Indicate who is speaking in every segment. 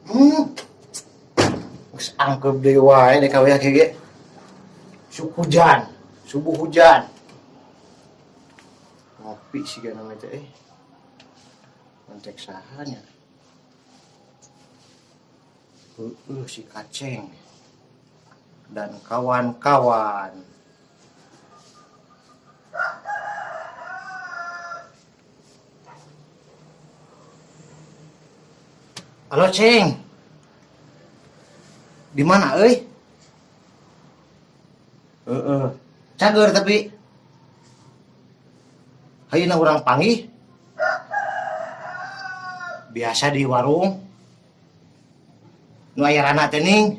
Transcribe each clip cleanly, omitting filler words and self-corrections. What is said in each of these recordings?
Speaker 1: Geus angkeup deui wae dek kawe ge. Suk hujan, subuh hujan. Ngopi sih gana teh eh. Kontak saha nya? Heueuh, si Kaceng dan kawan-kawan. Halo, Ceng. Di mana euy? Heeh. Cager tapi. Hayeuna urang panggih. Biasa di warung. Nu aya rana teh ning.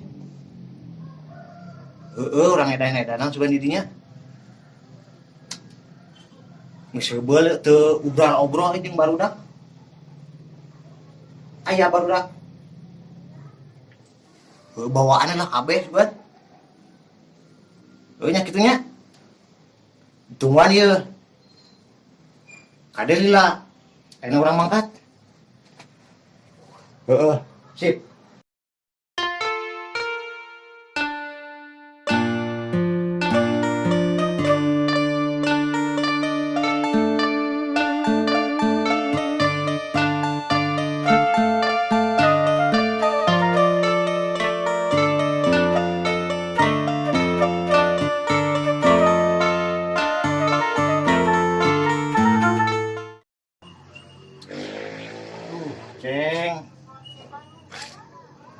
Speaker 1: Heeh, urang edan-edanan sugan di dinya. Geus heubeul teu obral-obrol jeung barudak. Aya barudak. Heuh, bawaanna lah kabeh sugan. Heuh nya kitu nya. Tungguan ieu. Kade lila. Ayeuna urang mangkat. Heeh, sip. Ceng.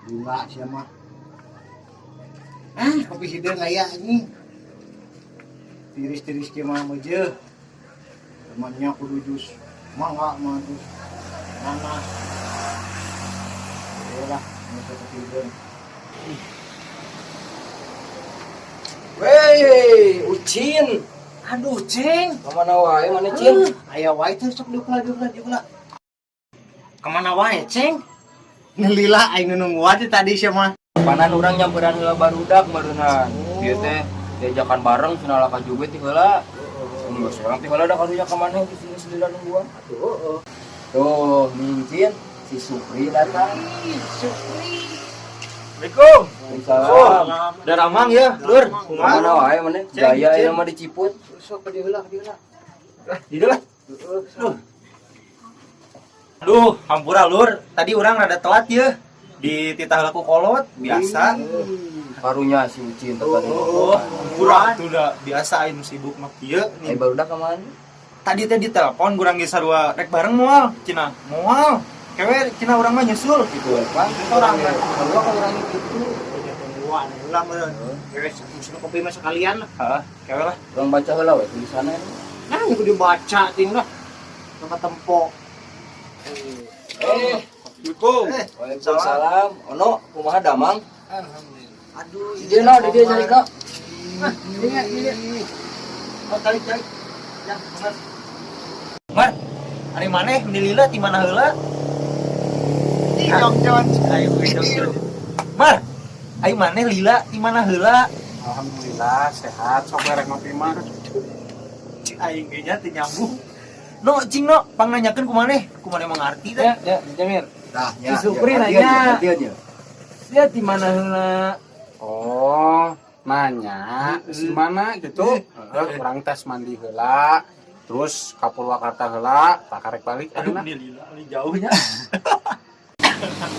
Speaker 1: Lila sia mah. Ah, kopi hideung aya anjing. Tiris-tiris kieu mah meujeuh. Temannya kudu jus mangga mah terus nanas. Lah, ini kopi hideung.
Speaker 2: Wey, Ucin.
Speaker 1: Aduh, Ceng.
Speaker 2: Kemana wae mana, Cin?
Speaker 1: Aya wae teh, sok diuk lah, diuk lah, diuk lah. Kemana wae, Ceng? Ngelila aing nungguan teh tadi sia mah.
Speaker 2: Panan urang nyamperan heula barudak barunan. Dia teh diajakan bareng cenah lah ka joget ti heula. Geus urang ti heula da karunya ka maneh di sini selila nungguan.
Speaker 1: Atuh, heeh.
Speaker 2: Tuh, nih Cin, si Supri datang.
Speaker 1: Ih, Supri.
Speaker 3: Assalamualaikum.
Speaker 2: Waalaikumsalam.
Speaker 3: Daramang ya, Lur.
Speaker 2: Kemana wae maneh?
Speaker 3: Ceng,
Speaker 2: Gaya
Speaker 3: Ceng.
Speaker 2: ieu mah diciput.
Speaker 1: Sok ka dieu heula, ka dieu heula.
Speaker 3: Di lah.
Speaker 1: Heeh, sok.
Speaker 3: Aduh, hampura Lur. Tadi orang rada telat ya. Di titah laku kolot biasa.
Speaker 2: Karunya si Ucin teh tadi.
Speaker 3: Oh, hampura tuh udah biasa aing sibuk mah kieu
Speaker 2: Eh
Speaker 3: nih.
Speaker 2: barudak kemana?
Speaker 3: Tadi teh ditelepon kurang ge sarua rek bareng moal, cenah. Moal. Kewe cenah urang mah nyusul gitu.
Speaker 2: Bang,
Speaker 3: Orang kan.
Speaker 2: Sarua ka urang gitu.
Speaker 1: Udah tungguan heula meureun. Kewe mesen kopi mah sekalian lah.
Speaker 3: Heeh, kewe lah.
Speaker 2: Urang baca heula we tulisanna.
Speaker 1: Nah, kudu dibaca ting lah. Sama tempo.
Speaker 2: Eh,
Speaker 3: Assalamualaikum.
Speaker 2: waalaikumsalam. Ono, kumaha damang?
Speaker 1: Alhamdulillah. Aduh,
Speaker 2: Di dieu no, di dieu cari no.
Speaker 1: Ini, ini.
Speaker 3: Oh, tarik tarik. Ya, Mar. Mar, ari maneh meni lila ti mana heula?
Speaker 1: Ih, jong-jong.
Speaker 3: Ayo jong. Mar, ayo maneh lila ti mana heula?
Speaker 4: Alhamdulillah sehat, sok rek ngopi mah.
Speaker 3: Cik aing ge nya teu nyambung. No, cing no, pang nanyakeun ku maneh, ku maneh mengerti teh.
Speaker 5: Ya, ya, Jamir.
Speaker 2: Tah,
Speaker 5: Si Supri nanya. Dia di mana heula?
Speaker 4: Oh, nanya di mana gitu. Heeh, urang tes mandi heula, terus ka Purwakarta heula, tak karek balik
Speaker 3: Aduh,
Speaker 4: ayeuna.
Speaker 3: meni lila, meni jauhnya.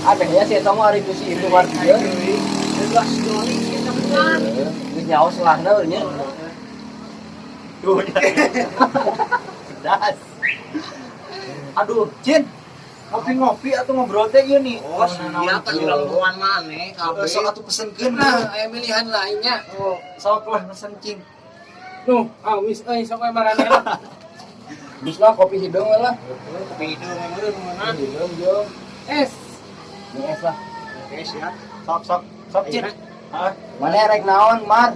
Speaker 2: Ada ya si eta mah ari ku si itu war dieu. Geus nyaho selahna euy nya.
Speaker 3: Tuh, nya. Pedas. Aduh, Cin. Ngopi-ngopi atau ngobrol teh ieu nih.
Speaker 1: Oh, siap kan urang maneh kabeh.
Speaker 3: Sok atuh pesenkeun.
Speaker 5: Nah, aya pilihan lainnya.
Speaker 3: Oh, sok lah pesen cing.
Speaker 5: Nuh, ah wis euy sok we maraneh lah.
Speaker 2: Geus lah kopi hideung we lah.
Speaker 1: Kopi hideung meureun meunang.
Speaker 2: Hideung jeung
Speaker 5: Es.
Speaker 2: ini es lah.
Speaker 1: Oke, siap.
Speaker 3: Sok sok sok Cin. Hah?
Speaker 2: Mana rek naon, Mar?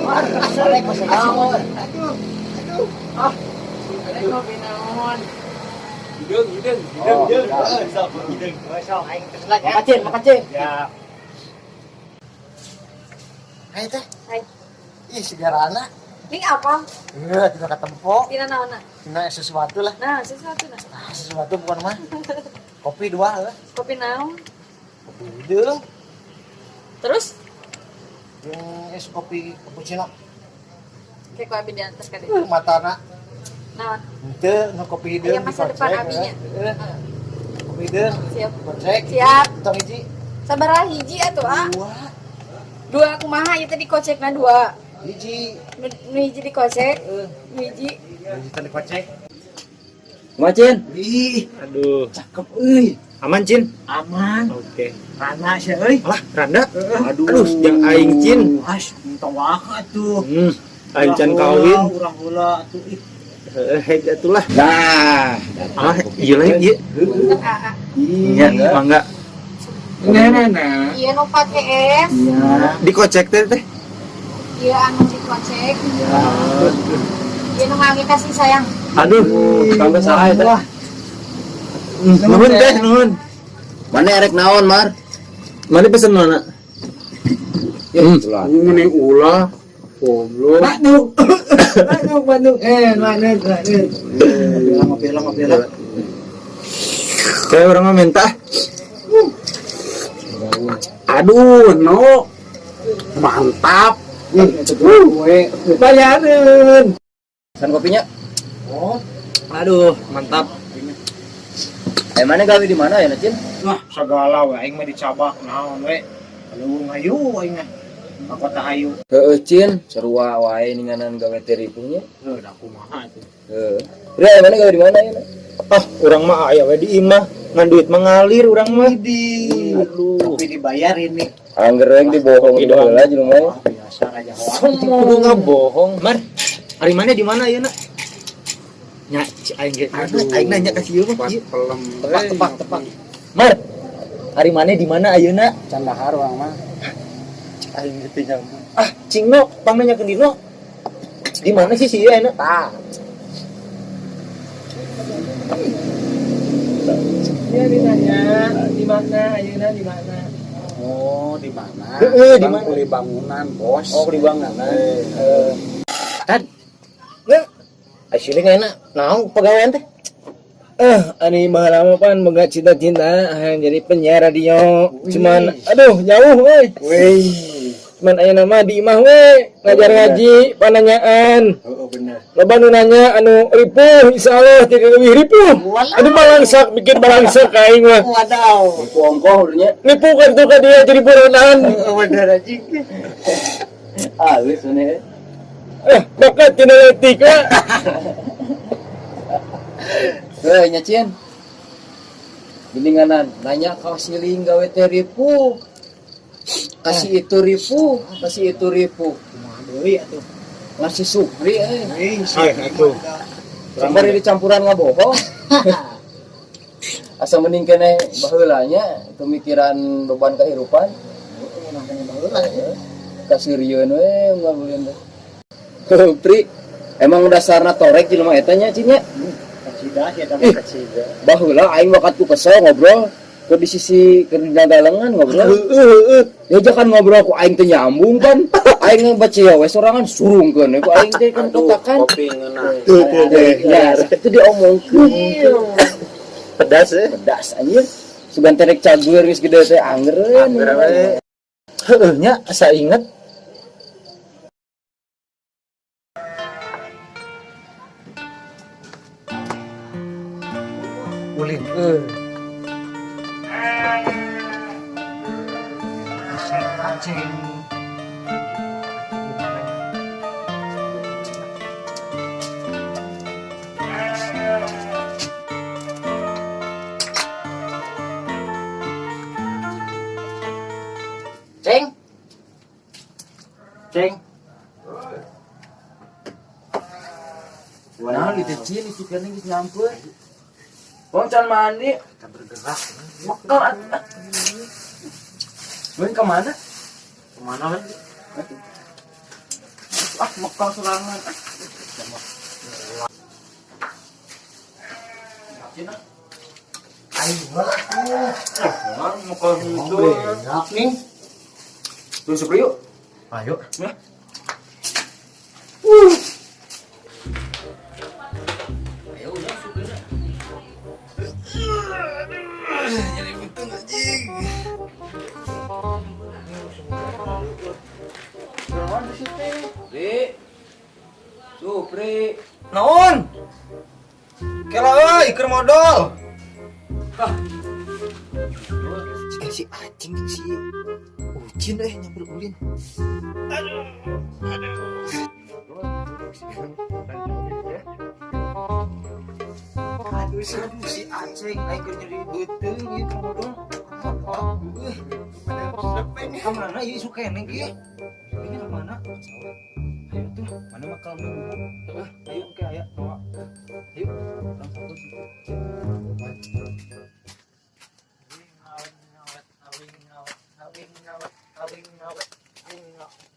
Speaker 2: Mar, rek pesen naon?
Speaker 1: Aduh, aduh.
Speaker 3: Ah,
Speaker 5: Rek kopi naon?
Speaker 3: hideung hideung
Speaker 2: Oh,
Speaker 3: hideung.
Speaker 2: ya.
Speaker 3: Heeh, sok hideung.
Speaker 1: Oh, sok aing terus lah ya.
Speaker 2: Makacin, makacin.
Speaker 1: Ya. Hai teh.
Speaker 6: Hai.
Speaker 1: Ih, segarana.
Speaker 6: Ini apa?
Speaker 1: Enggak, tidak ketempo.
Speaker 6: Tina naonna?
Speaker 1: Nah, sesuatu lah.
Speaker 6: Nah, sesuatu nah.
Speaker 1: Ah, sesuatu bukan mah. Kopi dua heuh.
Speaker 6: Kopi naon?
Speaker 1: Kopi hideung.
Speaker 6: Terus
Speaker 1: Jeung es kopi cappuccino.
Speaker 6: Kayak ku abi diantar ka dieu.
Speaker 1: Matana.
Speaker 6: Naon?
Speaker 1: Henteu nu kopi hideung.
Speaker 6: Aya masa depan abinya.
Speaker 1: Heeh. Kopi hideung.
Speaker 6: Siap.
Speaker 1: Kocek.
Speaker 6: Siap.
Speaker 1: Tong hiji.
Speaker 6: Sabaraha hiji atuh, ah?
Speaker 1: Dua.
Speaker 6: Dua kumaha ieu teh dikocekna dua.
Speaker 1: Hiji.
Speaker 6: Nu hiji dikocek,
Speaker 1: Heeh.
Speaker 6: nu hiji
Speaker 1: Hiji teh dikocek.
Speaker 2: Macin.
Speaker 1: Ih,
Speaker 3: Aduh,
Speaker 1: cakep euy.
Speaker 3: Aman, Cin?
Speaker 1: Aman.
Speaker 3: Oke.
Speaker 1: Rana sia euy.
Speaker 3: Alah, Randa.
Speaker 2: Aduh.
Speaker 3: Aduh, yang aing Cin.
Speaker 1: Has, entong wae atuh.
Speaker 3: Aing can kawin.
Speaker 1: Urang heula atuh ih.
Speaker 3: Heeh, atulah.
Speaker 2: Nah,
Speaker 3: Alah, ieu lah ieu.
Speaker 6: Untuk AA.
Speaker 3: Iya, mangga.
Speaker 4: Nah, nah, nah.
Speaker 6: Ieu nu pake es,
Speaker 1: Iya.
Speaker 3: Dikocek teh teh.
Speaker 6: ieu anu dikocek. Ieu nu ngangge kasih sayang.
Speaker 3: Aduh,
Speaker 2: Kanggo saha eta?
Speaker 3: Nuhun teh, nuhun.
Speaker 2: Mana erek naon, Mar?
Speaker 3: Mana pesen mana?
Speaker 2: Ya, itulah.
Speaker 4: Ini ulah. Goblok.
Speaker 1: Bandung. Bandung, Bandung. Bandung, Bandung. Ngopi lah, ngopi lah, ngopi lah.
Speaker 3: Kayak orang mah minta.
Speaker 4: Aduh, no. Mantap.
Speaker 3: Bayarin.
Speaker 2: San kopinya?
Speaker 1: Oh,
Speaker 3: Aduh, mantap.
Speaker 2: Mana gawe di mana ya, Cin?
Speaker 1: wah, segala we aing mah dicabak naon we. Aduh, ngayu aing mah. Ka kota hayu.
Speaker 2: Heeh, Cin, sarua wae ninganan gawe teh ripuhnya.
Speaker 1: Heuh, da kumaha atuh.
Speaker 2: Heeh. Bre, mana gawe di mana ya?
Speaker 3: Ah, urang mah aya we di imah. Ngan duit mengalir urang mah.
Speaker 1: Di
Speaker 3: Aduh.
Speaker 1: tapi dibayarin nih.
Speaker 2: Angger rek dibohong
Speaker 3: Kopi
Speaker 2: di
Speaker 3: doang.
Speaker 2: heula jelema.
Speaker 1: Wah, biasa raja hoang.
Speaker 3: Kudu ngabohong. Mar, ari mana di mana ieu na? Nya, ci aing ge.
Speaker 4: Aduh.
Speaker 3: Aing nanya ka si ieu mah.
Speaker 4: Buat
Speaker 3: Ieu.
Speaker 4: pelem.
Speaker 3: Tepak, tepak, tepak. Mar, ari mana di mana ayeuna?
Speaker 4: Candahar urang mah.
Speaker 3: Aing ge teu nyambung. Ah, cingno, pang nanyakeun dino. Di mana sih si ieu ayeuna?
Speaker 4: Tah.
Speaker 5: Dia ditanya di mana ayeuna di mana?
Speaker 4: Oh, di mana?
Speaker 3: Heeh, di
Speaker 4: Bang
Speaker 3: mana?
Speaker 4: Kuli bangunan, Bos.
Speaker 2: Oh, di bangunan.
Speaker 1: Tad. Nggak. Asli enak. Naon pegawaian teh?
Speaker 5: Ani baheula mah pan boga cita-cita hayang jadi penyiar radio. Cuman aduh jauh euy.
Speaker 1: Wih.
Speaker 5: Cuman aya nama di imah we ngajar ngaji pananyaan.
Speaker 1: Heeh, bener.
Speaker 5: Loba nu nanya anu ripuh insyaallah jadi lebih ripuh. Aduh balangsak bikin balangsak ka aing mah.
Speaker 1: Wadaw.
Speaker 2: Nipu ongkoh urangnya.
Speaker 5: Nipu kan tuh ka dia jadi buronan.
Speaker 1: Heeh, bener anjing.
Speaker 2: Halus mana.
Speaker 5: Bakat tina leutik lah.
Speaker 2: Heuh, nya Cin. Geninganan nanya kau siling gawe teh ripuh. Kasih itu ripuh, kasih itu ripuh.
Speaker 1: Kumaha deui atuh.
Speaker 2: Ngasih Supri euy.
Speaker 1: Wih,
Speaker 3: Ay, atuh.
Speaker 2: Bari dicampuran ngabohong. Asa mending keneh baheula nya pemikiran beban kehidupan. Kasirieun we ngabulin teh. Heuh, Pri. Emang dasarna torek jelema eta nya Cin nya.
Speaker 1: Kacida sih eta mah kacida.
Speaker 2: Baheula aing wakat ku kesel ngobrol ke di sisi ke di dagalengan ngobrol.
Speaker 3: Heeh, heeh.
Speaker 2: Ya jangan ngobrol ku aing teh nyambung kan. Aing baca we sorangan surungkeun ku aing teh kan kotakan.
Speaker 4: Kopi ngeunah.
Speaker 3: Tuh, tuh, tuh.
Speaker 2: Ya, itu diomongkeun.
Speaker 3: Pedas eh.
Speaker 2: Pedas anjir. Sugan teh rek cagur geus gede teh angger we.
Speaker 3: Angger we. Heeh nya, asa inget.
Speaker 1: Ulin euy. Aceng, aceng. Ceng. Ceng.
Speaker 2: Nah, gitu Cin, itu kan geus nyamper. Bang can mandi.
Speaker 1: Kita bergerak.
Speaker 2: Mekal atuh. Mun ke mana?
Speaker 1: Kemana lagi?
Speaker 2: Ah, mekal sorangan. Cin, ah.
Speaker 1: Aing heula atuh.
Speaker 2: Ah, mekal gitu.
Speaker 1: Beak nih.
Speaker 2: Terus Supri yuk.
Speaker 1: Ayo.
Speaker 2: Ya. Ayo udah Supri.
Speaker 1: sih teh.
Speaker 2: Pri. Supri.
Speaker 3: Naon? Kela euy, keur modal.
Speaker 1: Jika si acing jeung si Ucin nyamper ulin. Aduh. Aduh. Aduh, si acing aing keur nyeri beuteung ieu keur modal.
Speaker 3: Ka mana ieu isuk keneh kieu? Ini ka mana? Ayo tuh, mana mah kalau nunggu. Ayo ke aya bawa. Ayo, urang satu situ.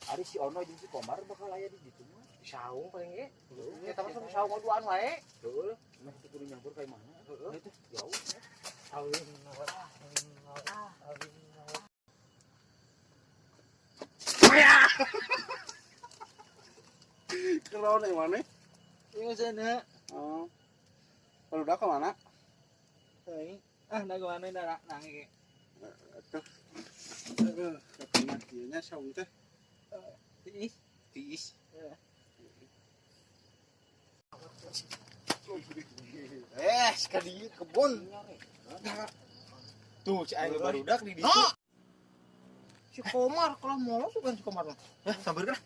Speaker 2: Ari si Ono jeung si Komar bakal aya di ditu mah.
Speaker 1: Saung paling ge. Eta mah sok saung duaan wae.
Speaker 2: Heeh. Mah itu kudu nyampur kayak mana? Heeh. Itu jauh.
Speaker 1: Awing ngawet, awing ngawet.
Speaker 4: Keron yang mana?
Speaker 5: Iya sana.
Speaker 4: Oh. Kalau udah kemana?
Speaker 5: Teuing. Ah, da kemana da nang ge.
Speaker 4: Atuh. Heeh, katanya kieu nya saung teh
Speaker 5: Tiis.
Speaker 4: tiis.
Speaker 3: Sekali kebun. Tuh, si aing barudak di ditu.
Speaker 1: Si Komar kalau mau bukan si Komar mah.
Speaker 3: Hah, sambar kan?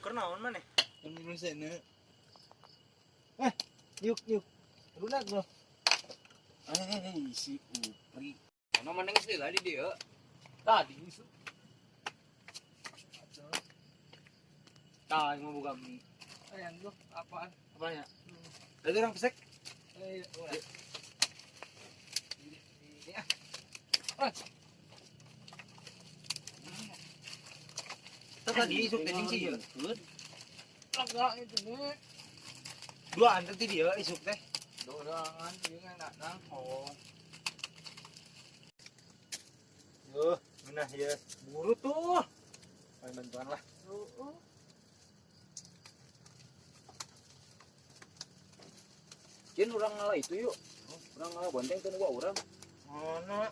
Speaker 3: Keur naon maneh?
Speaker 5: Ini sana. Yuk yuk. Lunak bro.
Speaker 2: Si Upri. Ono mana geus lila di dieu?
Speaker 5: Tadi Tah, mau buka mie. Ayang tuh apaan? Apanya?
Speaker 3: Ada orang pesek.
Speaker 5: Ulah. Ini ah.
Speaker 3: Tadi isuk teh jeung si ieu.
Speaker 5: Lagak itu nih.
Speaker 3: Duaan teh ti dieu isuk teh.
Speaker 5: Dorangan ieu kan nang. Oh.
Speaker 3: Yuh, ngeunah ieu. Buru tuh. Paling bantuan lah.
Speaker 2: Jin urang ngalah itu yuk. Urang ngalah bonteng teh gua urang.
Speaker 3: Mana?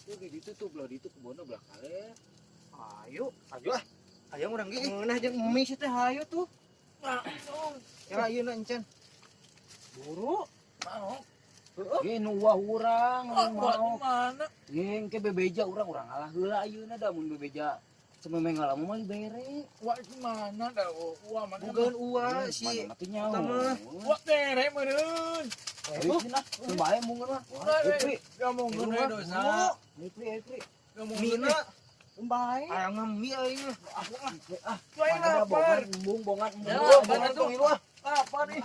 Speaker 2: Tuh di ditu tuh belah ditu kebonna belah kaler.
Speaker 1: Ayo,
Speaker 3: Ayo ah. Ayo urang ge.
Speaker 1: ngeunah jeung mie sih teh hayu tuh.
Speaker 3: Kira ieu na encan.
Speaker 1: Buru. Mau.
Speaker 2: Ge nu wah urang,
Speaker 5: Wah,
Speaker 2: mau.
Speaker 5: mana?
Speaker 2: Ge engke bebeja urang urang ngalah heula ayeuna da mun bebeja sememe ngalah mah dibere.
Speaker 5: Wah, mana dah? Wah, mana?
Speaker 3: Bukan uwa si
Speaker 2: Mana mati nyaho.
Speaker 3: Eta mah.
Speaker 5: Wah, tere meureun.
Speaker 2: Ayo cenah, teu bae mungkin mah. Upri,
Speaker 5: Gak mau ngene dosa.
Speaker 2: Upri, Upri.
Speaker 5: Gak mau
Speaker 3: Mina
Speaker 1: Bae.
Speaker 3: aya ngemi aing.
Speaker 2: Ah,
Speaker 5: Wah,
Speaker 2: mana
Speaker 5: lapar.
Speaker 2: bongan, embung, bongan, embung.
Speaker 5: Ya,
Speaker 3: Bongan
Speaker 5: mana
Speaker 3: tuh
Speaker 5: tuh?
Speaker 3: ngilu ah.
Speaker 5: Apa nih?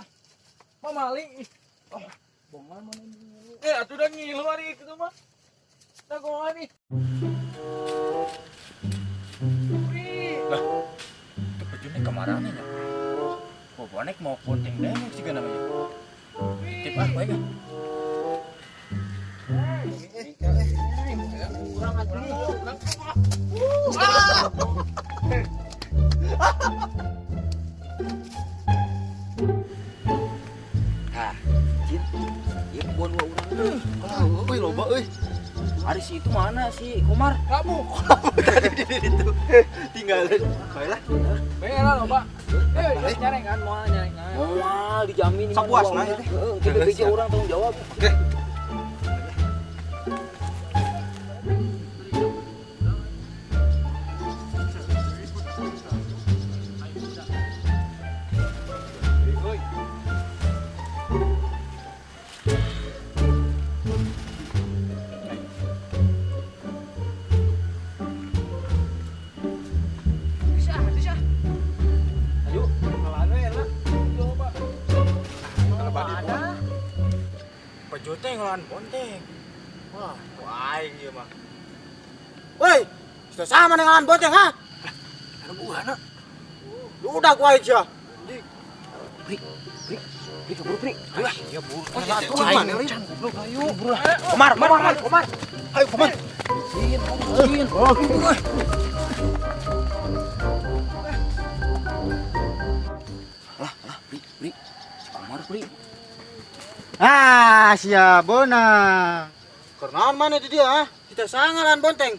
Speaker 5: Mamaling.
Speaker 2: Bongan mana ngilu.
Speaker 5: Atuh udah ngilu hari itu mah. Dagoan nih.
Speaker 3: Lah, itu bejune kamarana nya. Kok bonek mau konting deh sih namanya. Titip ah bae.
Speaker 2: Hah, Jin. Ieu kebon wa urang.
Speaker 3: Euy loba euy.
Speaker 2: Ari si itu mana si Komar?
Speaker 5: Kamu.
Speaker 3: Tadi di ditu. Tinggalin. Bae lah.
Speaker 5: Bela loba. Nyarengan moal nyarengan.
Speaker 2: Moal dijamin
Speaker 3: Sapuasna ieu teh.
Speaker 2: Heeh, kita bebeja urang tanggung jawab.
Speaker 3: Oke.
Speaker 5: Bisa, bisa.
Speaker 3: Ayo, kalah enak.
Speaker 5: Coba.
Speaker 3: Kalau Pejo teh ngelawan bonteng. Wah, aing ieu mah.
Speaker 1: Woi, sudah sama dengan bonteng ha?
Speaker 3: Ada buahna.
Speaker 1: Lu udah gua aja.
Speaker 2: Pri, Pri, Pri keburu Pri.
Speaker 3: Lah, iya bu.
Speaker 1: Atuh mana li?
Speaker 2: Goblok ayo. Buru lah.
Speaker 3: Komar, Komar, Komar, Komar. Ayo Komar.
Speaker 2: Jin, Jin. Lah, lah, Pri, Pri. Si Komar, Pri.
Speaker 1: Ah, siap bonang. Kernaon mana di dia? Ah? Kita sangalan bonteng.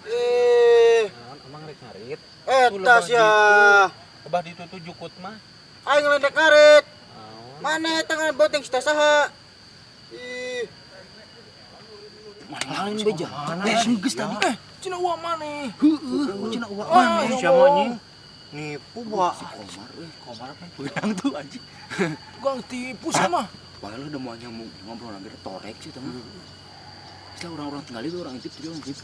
Speaker 1: Eh,
Speaker 4: Naon emang rek ngarit?
Speaker 1: Eta sia.
Speaker 4: Lebah ditu tuh jukut mah.
Speaker 1: Aing lain rek ngarit.
Speaker 4: Naon?
Speaker 1: Mana eta ngaran bonteng si saha? Ih,
Speaker 2: Lain beja.
Speaker 3: Eh, geus tadi. Eh, cenah uang maneh.
Speaker 1: Heueuh, cenah uang
Speaker 3: Ah,
Speaker 1: maneh
Speaker 3: ya
Speaker 1: sia mah
Speaker 3: Allah.
Speaker 1: anjing. Nipu bawa. Si Komar euy, Komar kan beunang tuh anjing.
Speaker 3: Tukang tipu sama.
Speaker 2: Padahal udah mau nyamuk ngobrol lagi torek sih teman. Setelah orang-orang tinggal itu orang intip, jadi orang intip.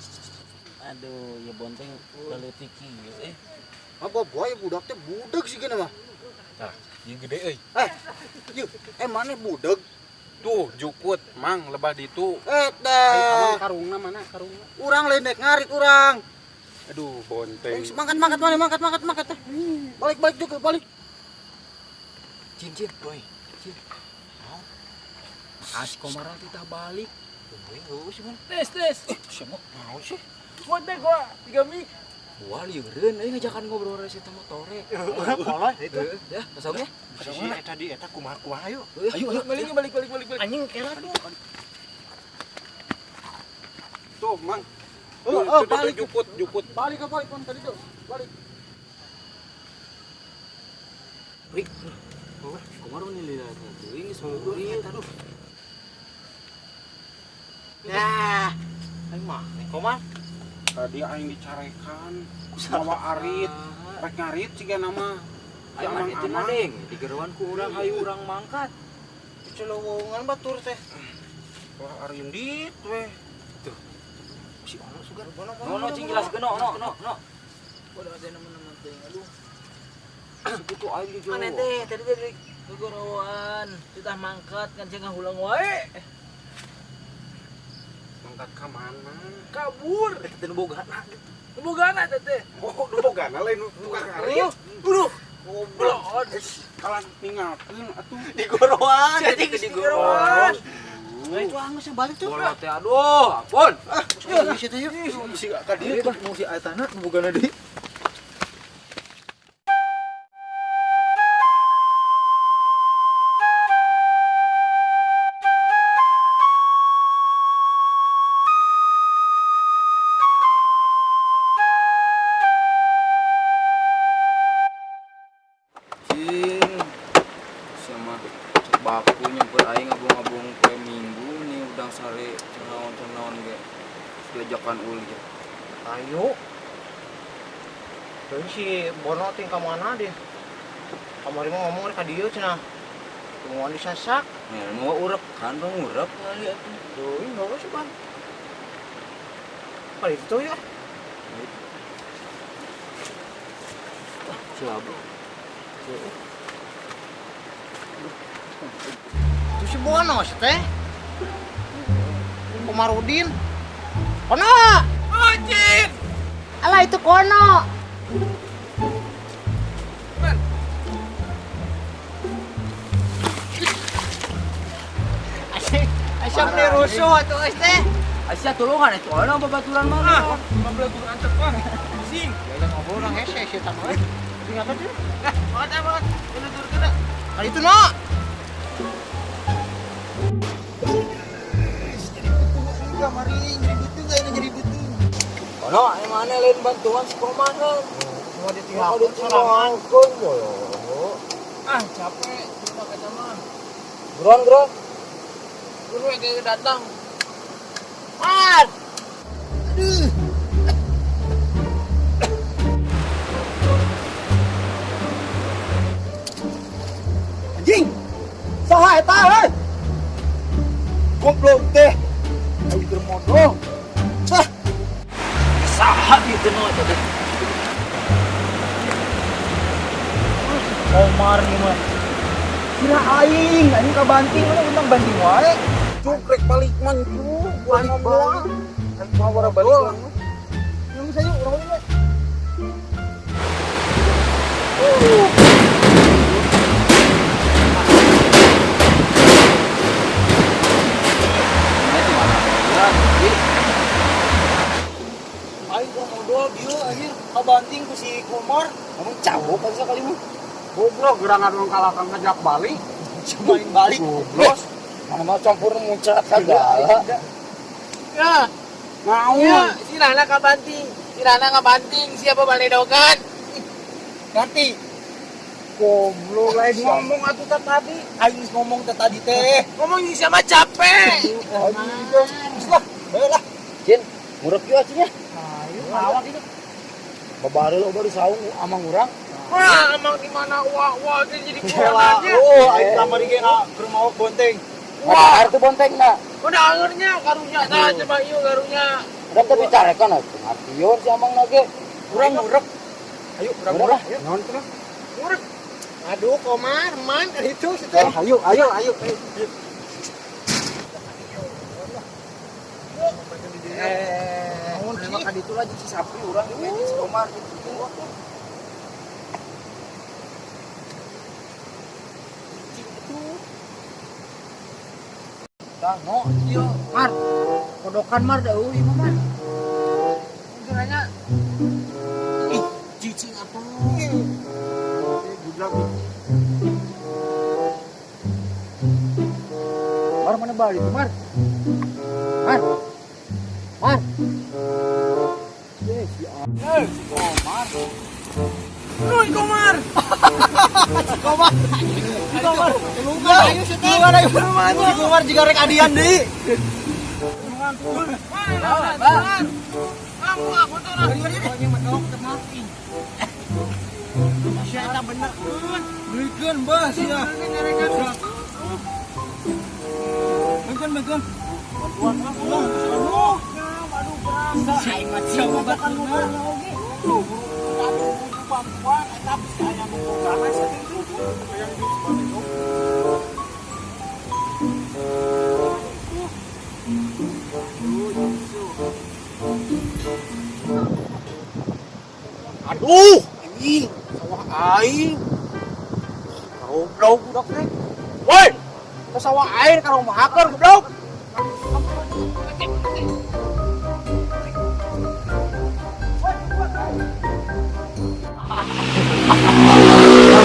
Speaker 5: Aduh, ya bonteng leutik kieu eh.
Speaker 1: Apa boy budak teh budeg sih gini mah.
Speaker 4: Tah, ieu gede euy.
Speaker 1: Eh, yuk, maneh budeg?
Speaker 4: Tuh jukut mang lebah ditu.
Speaker 1: Eta.
Speaker 4: Ai amang karungna mana karungna?
Speaker 1: Urang lain rek ngarit urang.
Speaker 4: Aduh, bonteng.
Speaker 1: Eh, mangkat mangkat mana mangkat mangkat mangkat teh. Balik balik juga balik.
Speaker 2: Cin cin, boy. Cin. As Komar titah balik.
Speaker 5: Tes tes.
Speaker 1: Siapa mau sih?
Speaker 5: Bonteng gua 3 mik.
Speaker 2: Wah, lieureun euy ngajakan ngobrol si eta motore.
Speaker 1: Pola itu.
Speaker 2: Ya, kasau ge.
Speaker 1: Si eta di eta kumaha kumaha ayo.
Speaker 2: Ayo, ayo.
Speaker 5: Balik balik balik balik balik.
Speaker 1: Anjing kera tuh.
Speaker 4: Tuh, mang.
Speaker 1: Oh,
Speaker 4: Tuh,
Speaker 1: oh,
Speaker 4: tuh, tuh,
Speaker 1: balik.
Speaker 4: jukut, jukut.
Speaker 1: Balik ke balik pan tadi tuh. Balik.
Speaker 2: Rik. Komar ini lila teuing geus murid. Aduh.
Speaker 1: Nah, aing mah Komar.
Speaker 4: Tadi aing dicarekan mawa arit, rek ngarit siga nama. Si
Speaker 2: Ayo
Speaker 4: amang
Speaker 2: itu
Speaker 4: amang.
Speaker 2: nadeng, digeroan ku urang hayu urang mangkat.
Speaker 1: Celowongan batur teh.
Speaker 4: Wah, arindit weh.
Speaker 1: Si ono sugar.
Speaker 2: No no cing jelaskeun no no no no.
Speaker 5: Waduh, ada nemen-nemen teuing aduh.
Speaker 2: Segitu aing di
Speaker 5: Mana teh tadi tadi kegorowan, titah mangkat kan cenah hulang wae.
Speaker 4: Mangkat ka mana?
Speaker 5: Kabur.
Speaker 2: Eta teh nu bogana gitu.
Speaker 5: Bogana teh teh.
Speaker 4: Oh, nu bogana lain nu tukang ngarit.
Speaker 5: Aduh, goblok.
Speaker 4: Kalah ninggalkeun atuh.
Speaker 1: Di goroan.
Speaker 2: Jadi di goroan.
Speaker 1: Nah, itu anggus yang balik tuh.
Speaker 2: Bola teh aduh, ampun.
Speaker 1: Ah, bisa teh yuk.
Speaker 3: Si ka dieu tuh mau si etana nu bogana deui.
Speaker 2: Cing. Sama cek baku nyamper aing ngabung-ngabung poe Minggu nih udang sare cenaon-cenaon ge. Diajakan ulin.
Speaker 1: Ayo. Terus si Bono ting ka mana deh? Kamari mah ngomong ka dieu cenah. Tungguan disasak.
Speaker 2: Nih, mau urep kan dong urep kali atuh.
Speaker 1: Tuh, ini enggak sih, Bang. Kali itu ya.
Speaker 2: Siapa?
Speaker 1: Itu si Bono sih teh. Komarudin. Kono.
Speaker 5: Anjing.
Speaker 6: Alah itu Kono.
Speaker 1: Aisyah beli rusuh atuh euy teh.
Speaker 2: Aisyah tulungan itu orang babaturan mana?
Speaker 5: Ah, ngobrol kudu antep ah. Pusing.
Speaker 1: Ya ngobrol orang hese sih tah euy. Tinggal tuh.
Speaker 5: Nah, banget ah banget. Ini turun kena.
Speaker 1: Kali itu no.
Speaker 2: Kono, mana lain bantuan si Komar kan?
Speaker 1: Semua ditinggalkan sorangan.
Speaker 5: Ah, capek cuma kata mah.
Speaker 2: Buruan, buruan.
Speaker 5: Guru kayak datang.
Speaker 1: Pan. Aduh.
Speaker 3: Anjing. Saha eta euy? Goblok teh. Aing keur modol. Hah,
Speaker 5: Saha gitu no eta teh.
Speaker 3: Komar nih mah. Kira aing, anjing ka banting, mana utang banting wae. Cuk rek balik man cuk, balik balik. Aing mah bara balik lah. Yang saya urang we. Aing kurang modal dieu anjir kabanting ku si Komar. Ngomong cabok kan sekali mah.
Speaker 4: Goblok gerangan wong kalakang ngajak balik.
Speaker 3: Main balik.
Speaker 4: Goblok.
Speaker 5: Mana mau campur muncrat segala.
Speaker 1: Ya.
Speaker 3: Naon?
Speaker 5: Ya, si Rana kabanting. Si Rana ngabanting, siapa baledogan?
Speaker 3: Ganti. Goblok lain ngomong atuh teh tadi. Aing geus ngomong teh tadi teh.
Speaker 5: Ngomong jeung siapa capek.
Speaker 3: Aduh, geus lah, bae lah.
Speaker 1: Cin, murek yuk acinya.
Speaker 3: Ayo, awak ini.
Speaker 1: Babari lo baru saung amang urang.
Speaker 5: Wah, emang di mana wah wah jadi
Speaker 3: Kela,
Speaker 5: kurangannya.
Speaker 3: oh, aing kamari ge na ke rumah bonteng.
Speaker 1: Wah, arti bonteng na.
Speaker 5: Udah angernya karunya nah coba ieu karunya.
Speaker 1: Udah tapi carekan atuh. Artion si amang nage.
Speaker 3: Urang murek. Ayo, urang
Speaker 1: Murek
Speaker 3: murek. Ayo.
Speaker 4: Naon tuh?
Speaker 5: Murek.
Speaker 1: Aduh, Komar, man kan itu situ.
Speaker 4: Ayo, ayo, ayo.
Speaker 2: Eh, memang kan itu lagi si Sapri urang ge si Komar gitu.
Speaker 1: No, iya, Mar. Kodokan Mar da euy mah Mar.
Speaker 5: Kiranya
Speaker 1: Ih, cicing atuh.
Speaker 3: Goblok.
Speaker 1: Mar mana balik tuh, Mar? Mar. Mar.
Speaker 5: Nuy Komar.
Speaker 3: Komar. Komar. Tulungan ayo sih Tulungan ayo. Si Komar juga rek adian deui.
Speaker 5: Kamu aku tuh lah.
Speaker 1: Sia bener.
Speaker 3: Beukeun bah sia. Beukeun beukeun. Bantuan mah ulah. Aduh,
Speaker 1: Si aing mah sia babatuna.
Speaker 3: Bantuan eta bisa aya nu bogana sia teh. Hayang jeung sebagai.
Speaker 4: Aduh, anjing, sawah aing. Goblok budak teh. Woi, ke sawah aing ka rumah haker goblok.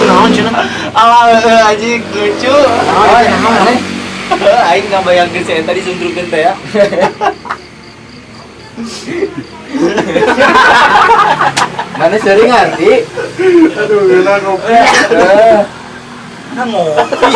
Speaker 1: Naon cenah?
Speaker 2: Alah heueuh anjing lucu.
Speaker 1: Naon naon?
Speaker 2: Aing ngabayangkeun si eta disundrukeun teh ya. Mana sering ngerti?
Speaker 4: Aduh, gila ngopi.
Speaker 2: Eh.
Speaker 3: Nah, ngopi.